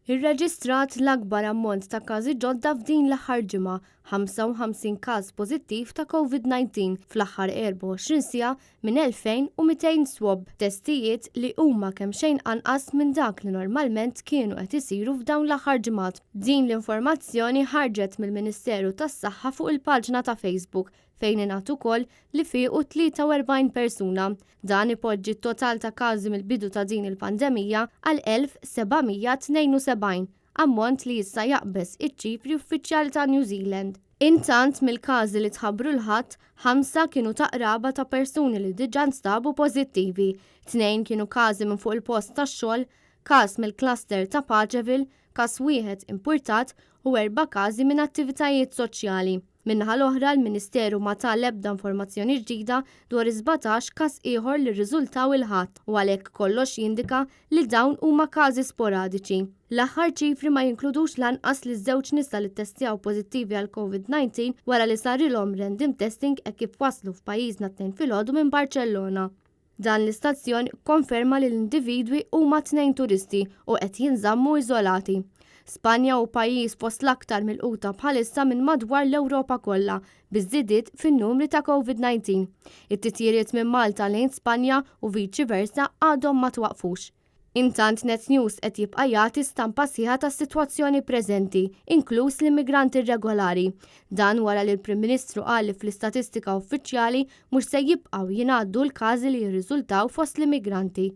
Irreġistrat l-akbar ammont ta' każi ġodda f'din l-aħħar ġimgħa, 55 każ pożittiv ta' Covid-19 fl-aħħar 24 siegħa minn 2,200 swab, testijiet li huma kemxejn anqas minn dak li normalment kienu qed isiru f'dawn l-aħħar ġimgħat. Din l-informazzjoni ħarġet mill-Ministeru tas-Saħħa fuq il-paġna ta' Facebook fejn ingħad ukoll li fiequ 43 persuna. Dan ipoġġi t-total ta' każi mill-bidu ta' din il-pandemija għal 1,772, ammont li issa jaqbeż iċ-ċifri uffiċjali ta' New Zealand. Intant, mill-każi li tħabbru l-Ħadd, ħamsa kienu ta' qraba ta' persuni li diġà nstabu pożittivi, tnejn kienu każi minn fuq il-post tax-xogħol, każ mill-cluster ta' Paceville, każ wieħed impurtat u erba' każi minn attivitajiet soċjali. Min-naħa l-oħra, l-Ministeru ma ta l-ebda informazzjoni ġdida dwar is-17 każ ieħor li rriżultaw il-Ħadd u għalhekk kollox jindika li dawn huma każi sporadiċi. L-aħħar ċifri ma jinkludux lanqas liż-żewġ nisa li ttestjaw pożittivi għall-Covid 19 wara li sarilhom random testing hekk kif waslu f'pajjiżna t-Tnejn filgħodu minn Barċellona. Dan l-istazzjon kkonferma li l-individwi huma tnejn turisti u qed jinżammu iżolati. Spanja hu pajjiż fost l-aktar milquta bħalissa minn madwar l-Ewropa kollha biż-żidiet fin-numri ta' Covid-19. It-titjiriet minn Malta lejn Spanja u viċi versa għadhom ma twaqqfux. Intant Net News qed jibqa' jagħti stampa sħiħa tas-sitwazzjoni preżenti, inkluż l-immigranti irregolari. Dan wara li l-Prim Ministru qal li fl-istatistika uffiċjali mhux se jibqgħu jingħaddu l-każi li jirriżultaw fost l-immigranti.